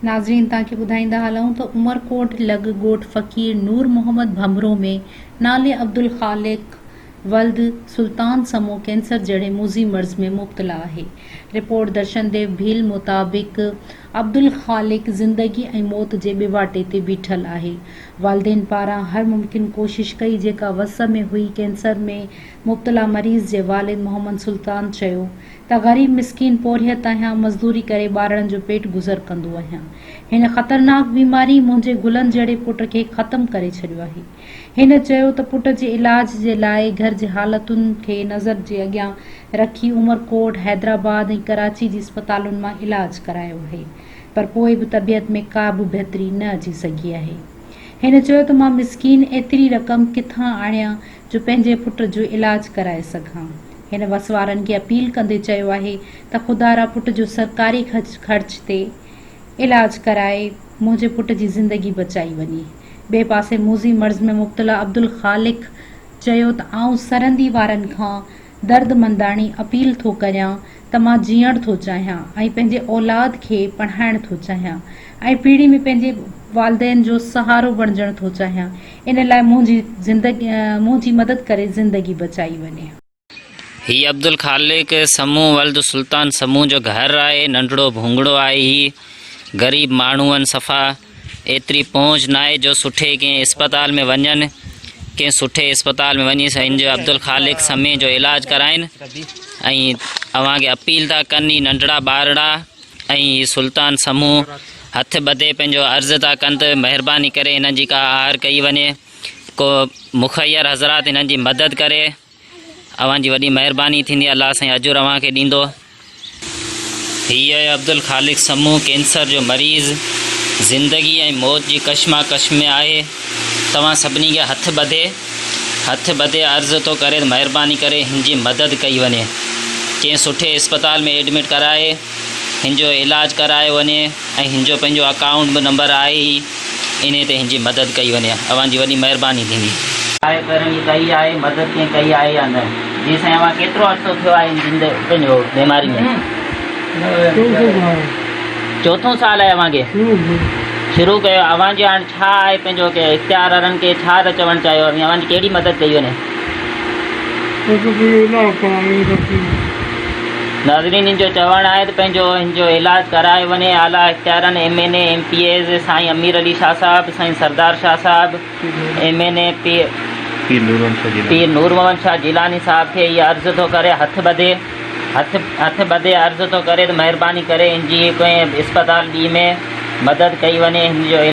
ناظرين توهان کي ٻڌائيندا هلون ته عمرڪوٽ لڳ ڳوٺ فقير نور محمد ڀنڀرو ۾ نالي عبدالخالق ولد سلطان سمون ڪينسر جهڙي موذي مرض ۾ مبتلا آهي. رپورٽ درشن ديو ڀيل مطابق عبدالخالق زندگي ۽ موت جي ٻيواٽي تي بيٺل آهي. والدين پاران هر ممڪن ڪوشش ڪئي جيڪا وس ۾ هئي ڪينسر ۾ مبتلا مريض جي والد محمد سلطان چيو ته غريب مسڪين پورهيت آهيان، مزدوري ڪري ٻارڙن جو پيٽ گذر ڪندو آهيان. هن خطرناڪ بيماري منهنجي گلن جهڙي پٽ کي ختم ڪري ڇڏيو آهي. هن چيو ته پٽ جي علاج جي لاء گهر جي حالتن کي نظر جي اڳيان رکي عمرڪوٽ، حيدرآباد ۽ ڪراچي جي اسپتالن مان علاج ڪرايو آهي پر پوء به طبيعت ۾ ڪا به بهتري نه اچي سگهي آهي. هن چيو ته مان مسڪين ايتري رقم ڪٿان آڻيان جو پنهنجي پٽ جو علاج ڪرائي سگهان. هن وس وارن کي اپيل ڪندي چيو آهي ته خدارا پٽ جو سرڪاري خرچ تي علاج ڪرائي منهنجي پٽ جي زندگي بچائي وڃي. ٻئي پاسي موذي مرض ۾ مبتلا عبدالخالق چيو ته آئون سرندي وارن کان دردمنداڻي اپيل ٿو ڪريان ته مان جيئڻ ٿو چاهيان ۽ پنهنجي اولاد کي پڙهائڻ ٿو چاهيان ۽ پيڙهي ۾ پنهنجي والدين جو سهارو بڻجڻ ٿو چاهيان ان لاء منهنجي زندگي منهنجي مدد ڪري زندگي بچائي وڃي. هي عبدالخالق سمون ولد سلطان سمون جو گهر آهي ننڍڙو ڀونگڙو آهي هي غريب ماڻهو آهن صفا ايتري پهچ ناهي جو سٺي ڪنهن اسپتال ۾ وڃن ڪنهن سٺي اسپتال ۾ وڃي هن جو عبدالخالق سمي جو علاج ڪرائن ۽ اوهان کي اپيل ٿا ڪن هي ننڍڙا ٻارڙا ۽ هي سلطان سمون هٿ ٻڌي پنهنجو عرض ٿا ڪن ته مهرباني ڪري هنن جي ڪا آهر ڪئي وڃي ڪو مخير حضرات هنن جي مدد ڪري اوهان جي وڏي مهرباني ٿيندي الله سائين اجر اوهان کي ڏيندو. هي آهي عبدالخالق سمون ڪينسر جو مريض زندگي ۽ موت جي ڪشماڪش ۾ آهي توهان سڀني کي هٿ ٻڌي هٿ ٻڌي عرض ٿو ڪري ته مهرباني ڪري هن جي مدد ڪئي وڃي ڪنهن سٺي اسپتال ۾ ايڊمٽ ڪرائي هن جو علاج ڪرايو وڃي ۽ هن جو پنهنجو اڪائونٽ به نمبر آهي ئي انهي تي هن جي مدد ڪئي وڃي اوهان جي وڏي مهرباني ٿيندي. آهي ڪرڻ جي ڪئي آهي مدد ڪنهن ڪئي آهي يا نه جي سائين اوهان ڪيترو عرصو ٿيو آهي هن زند پنهنجو بيماري ۾ چوٿون سال آهي اوهان کي شروع ڪيو اوهان جي هاڻ ڇا آهي پنهنجو ڪي اختيار وارن کي ڇا ٿا چوڻ چاهيو اوهين اوهان جي ڪهڙي مدد ڪئي وڃي. ناظرين هن جو چوڻ آهي ته پنهنجو هن جو علاج ڪرايو وڃي اعليٰ اختيارن M N A M P As سائين امير علي شاهه صاحب سائين سردار شاهه صاحب ايم اين اي پير نور محمد شاهه جيلاني صاحب کي هي عرض ٿو ڪري هٿ ٻڌي هٿ هٿ ٻڌي عرض ٿو ڪري ته مهرباني ڪري هن جي ڪنهن اسپتال ٻي ۾ مدد ڪئي وڃي هن جو.